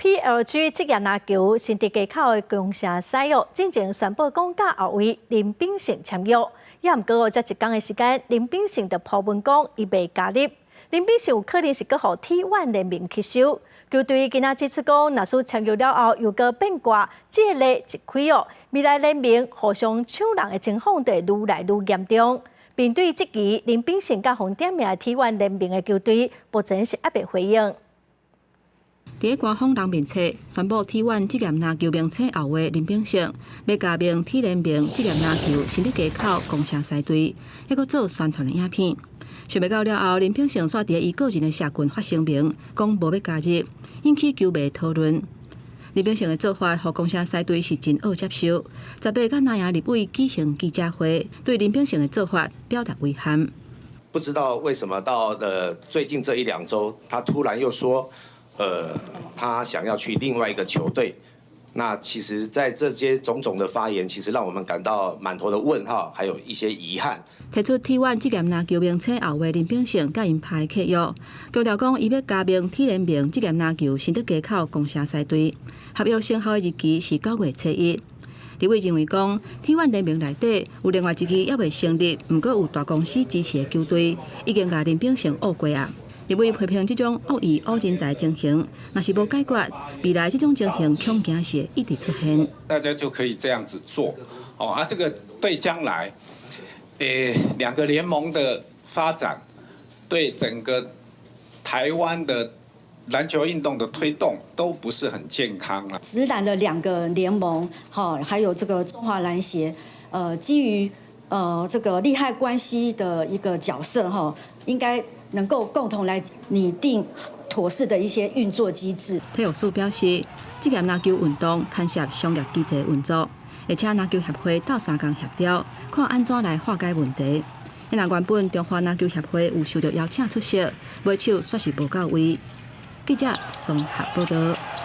PLG 職業籃球新竹街口的攻城獅哦，進前宣布講佮後衛林秉承簽約，也毋過哦，才一工的時間，林秉承就鋪文講伊袂加入。林秉承有可能是閣予 T1 聯盟吸收。球隊今仔指出講，若是簽約了後又閣變卦，這個例一開哦，未來聯盟互相搶人的情況就會愈來愈嚴重。面對質疑，林秉承佮予點名的 T1 聯盟的球隊，目前是猶未回應。佇官方人面冊宣布 T1 職業籃球明星後衛林秉承欲加盟 T 聯盟職業籃球新竹街口攻城獅隊，猶閣做宣傳的影片。想袂到了後，林秉承煞佇伊個人的社群發聲明，講無欲加入，引起球迷討論。林秉承的做法，予攻城獅隊是真惡接受。18佮南洋立委舉行記者會，對林秉承的做法表達遺憾。不知道為什麼到了最近這一兩週，他突然又說，他想要去另外一個球隊。那其實，在這些種種的發言，其實讓我們感到滿頭的問號，還有一些遺憾。提出 T1 職業籃球明星後衛林秉承佮𪜶拍契約，強調講伊欲加盟 T 聯盟職業籃球新竹街口攻城獅隊，合約生效的日期是9月初1。立委認為講，T1 聯盟內底有另外一支猶未成立，毋過有大公司支持的球隊，已經共林秉承挖過啊。立委批評這種惡意挖人才情形，若是無解決，未來這種情形恐驚是會一直出現。大家就可以這樣子做，哦啊，這個對將來，兩個聯盟的發展，對整個台灣的籃球運動的推動都不是很健康啊。職籃的兩個聯盟，哈，還有這個中華籃協，基於這個利害關係的一個角色，哈，應該能夠共同來擬定妥適的一些運作機制。體育署表示，職業籃球運動牽涉商業機制運作，而且籃球協會鬥相共協調，看按怎來化解問題。若原本中華籃球協會有受到邀請出席，尾手煞是無到位。記者綜合報道。